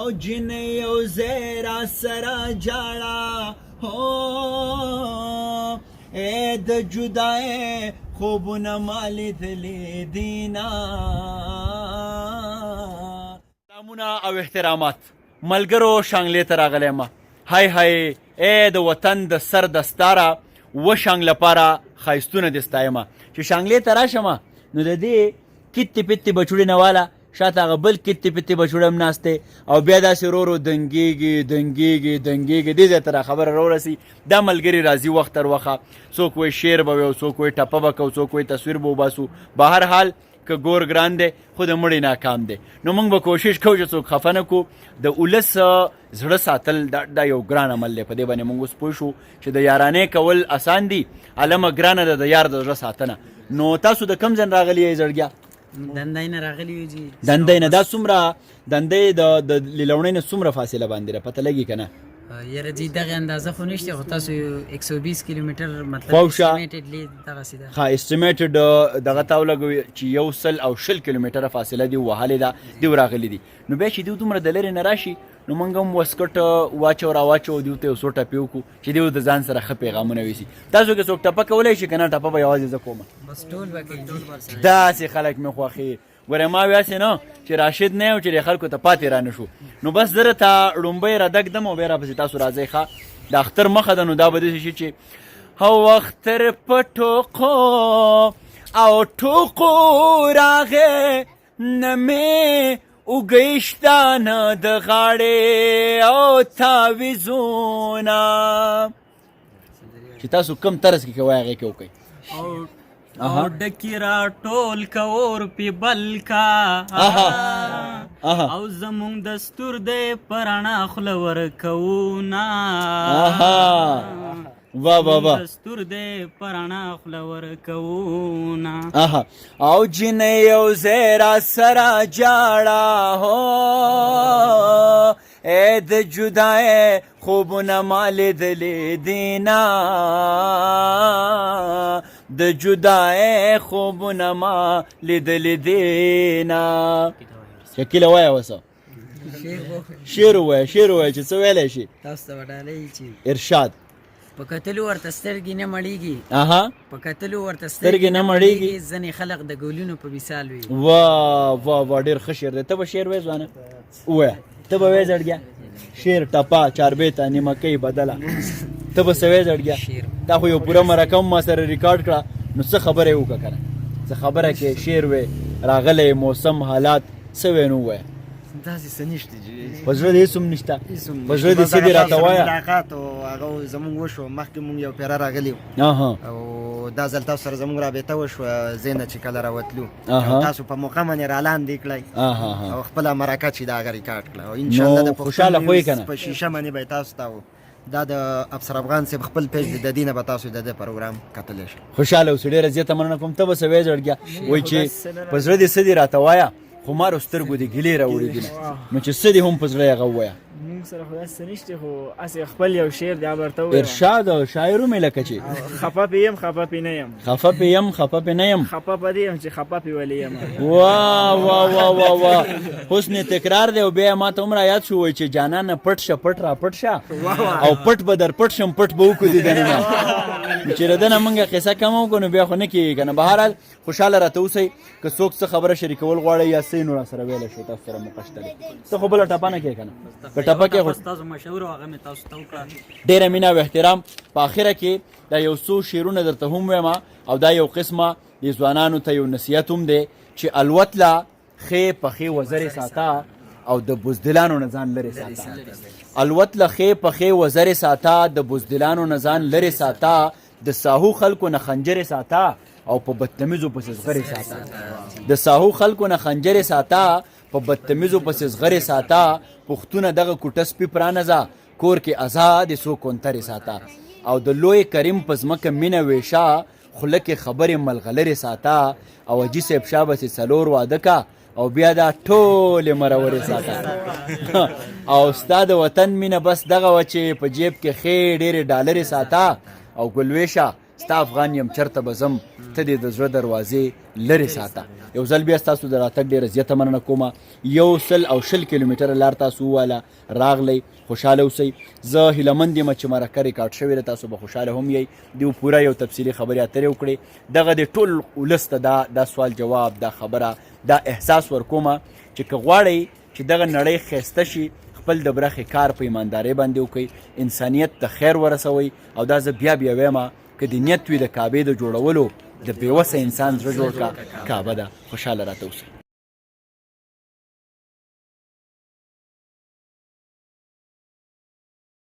او جنۍ یو ځای را سره جاړه هو ای د جدای خوبونه ما لیدلي دینه. سلامونه او احترامات ملګرو، شانګلې ته راغلی ما. های های ای د وطن د سر دستاره و شانګ لپاره ښایستونه دې ستایمه. چې شانګلې ته راشم نو د دې کتې پتې بچوړې نه واله شاته هغه بل کتې پتې بچوړی هم ناست دی او بیا داسې ورو ورو دنګېږي دنګېږي دنګېږي، دې ځای ته را خبره راورسي. دا ملګري راځي وخت تر وخه، څوک وایي شعر به وي او څوک وایي ټپه به کوو، څوک وایي تصویر به وباسو. به هر حال که ګور ګران دی خو د مړي ناکام دی، نو موږ به کوشش کوو چې څوک خفه نه کړو. د ولس زړه ساتل دا یو ګران عمل دی. په دې باندې موږ اوس پوه شو چې د یارانې کول اسان دي، علمه ګرانه ده د یار د زړه ساتنه. نو تاسو د کوم ځای راغلي یئ زړګیا؟ دندای نه راغلي یو جی. دندای نه. دا څومره دندې د لیلوڼۍ نه څومره فاصله باندې ده، پته لګي که نه؟ یاره جی دغه اندازه خو نشته، خو تاسو 120 کیلومتر مطلب estimatedly دغسې ده. ښه estimated دغه تا ولګوي چې 120 کیلومتره فاصله دی وهلې ده، دیو راغلي دي. نو بیا چې دیو دومره د لرې نه راشي نو موږ هم واسکټ واچو را واچو، دیو ته یو څو ټپې وکړو چې دیو د ځان سره ښه پیغامونه ویسي. تاسو که څوک ټپه کولی شي که نه؟ ټپه به یوازې زه کوم. بس ټول به کوي. داسې خلک مې خوښي. ګوره ما ویا سي نه چې راشد نه یو چې خلکو ته پاتې را نه شو، نو بس زه ته ړومبۍ ردک دم او بیا راپسې تاسو راځئ. ښه د اختر مخه ده، نو دا به داسې شي چې هو اختر په ټوقو او ټوقو راغی، نه مې اوږۍ شته نه د غاړې او تاویزونه. چې تاسو کوم طرز کې کوئ هغې کې وکړئ. او ډکی را ټول کور پی بلکا او زمونږ دستور دی پرانا خله ورکونا. وا وا وا، دستور دی پرانا خله ورکونا. او جنې یو زیرا سره جاړه هو اے د جدای خوبونه ما لیدلې دینا، د جدای خوبونه ما لیدلې دینا. شکیله وایه، وسه شعر ووایه، شعر ووایه چې څه ویلی شي. تاسو ته به ډالۍ چې ارشاد. په کتلو ورته سترګې نه مړېږي. په کتلو ورته سترګې نه مړېږي. ځینې خلک د ګلونو په مثال وي. وا وا وا، ډېر ښه شعر دی. ته به شعر وایې ځوانه؟ ووایه. ته به وایې زړګیا شعر، ټپه، چاربیته، نیمکۍ بدله؟ ته به څه وایې زړګیا؟ تا خو یو پوره مرکه هم ما سره ریکارډ کړه، نو څه خبره یې وکړه که نه؟ څه خبره کې شعر وې راغلی، موسم حالات څه وې نو ووایه. داسې څه نشته چې په زړه دې هېڅ هم نشته؟ په زړه دې څه دي راته وایه. ملاقات او هغه زمونږ وشو، مخکې مونږ یو پیره راغلي او دا ځل تاسو سره زمونږ رابطه وشوه زینه چې کله راوتلو تاسو په موقع باندې رالاندې کړئ او خپله مرکه چې دا هغه ریکارډ کړه او ان شاء الله د خوشحاله خو یې که نه؟ په شیشه باندې به تاسو ته دا د افسر افغان صاحب خپل پیج د دینه به تاسو د پروګرام کتلی شئ. خوشحاله اوسې، ډېره زیاته مننه کوم. ته به څه وایې زړګیا؟ وایي چې په زړه دې څه دي راته وایه، خو مارو سترګو دې ګیلې راوړي دي، نو چې څه دې هم په زړه هغه ووایه. مونږ سره خو داسې څه نشته، خو هسې خپل یو شعر دی ورته ووایم. ارشاد. شاعر مې لکه چې خفه پې یم خفه پې نه یم. خفه پې یم خفه پې نه یم. خفه په دې یم چې خفه پې ولې یم. وا وا وا وا وا، حسن تکرار دی. او بیا ما ته هم را یاد شو، وایي چې جانانه پټ شه پټ را پټ شه او پټ به در پټ شم پټ به وکړو دیدنونه. چې د ده نه موږ قصه کمه وکړو نو بیا خو نه کېږي که نه. بهرحال خوشحاله راته اوسئ. که څوک څه خبره شریکول غواړي یا څه نو راسره ویلی شئ، تاسو سره موقع شته دی. ته خو بله ټپه نه کوې که نه؟ که ټپه کوې خو تاسو مشهور هغه مې تاسو ته وکړه. ډېره مینه او احترام. په اخره کې دا یو څو شعرونه درته هم وایم او دا یو قسمه د ځوانانو ته یو نصیحت هم دی چې الوت له ښې پخې وزرې ساته او د بزدلانو نه ځان لرې ساته. الوت له ښې پخې وزرې ساته، د بزدلانو نه ځان لرې ساته، د ساهو خلکو نه خنجرې ساته او په بدتمیزو پسې زغرې ساته. د ساهو خلکو نه خنجرې ساته، په بدتمیزو پسې زغرې ساته. پښتونه دغه کوټه سپي پرانځه، کور کې ازادې څو کونترې ساته. او د لوی کریم په ځمکه مینه ویشه، خوله کې خبرې ملغلرې ساته. او حاجي صاحب شابه چې څلور واده کا او بیا دا ټولې مرورې ساته. او ستا د وطن مینه بس دغه وه چې په جیب کې ښې ډېرې ډالرې ساته. او ګلویشه ستا افغان یم چرته به ځم، ته دې د زړه دروازې لرې ساته. یو ځل بیا ستاسو د راتګ ډېره زیاته مننه کوم. 120 کیلومتره لار تاسو وواله، راغلی، خوشحاله اوسئ. زه هیله مند یم چې مرکه ریکارډ شوې ده، تاسو به خوشحاله هم یئ. دیو پوره یو تفصیلي خبرې اترې وکړې. دغه د ټول ولس ته دا دا سوال جواب، دا خبره، دا احساس ورکوم چې که غواړئ چې دغه نړۍ ښایسته شي، خپل د برخې کار په ایماندارۍ باندې وکړئ، انسانیت ته خیر ورسوئ. او دا زه بیا بیا وایم، که د نیت وي د کعبې د جوړولو، د بېوسه انسان زړه جوړ کا، کعبه ده. خوشحاله راته اوسئ.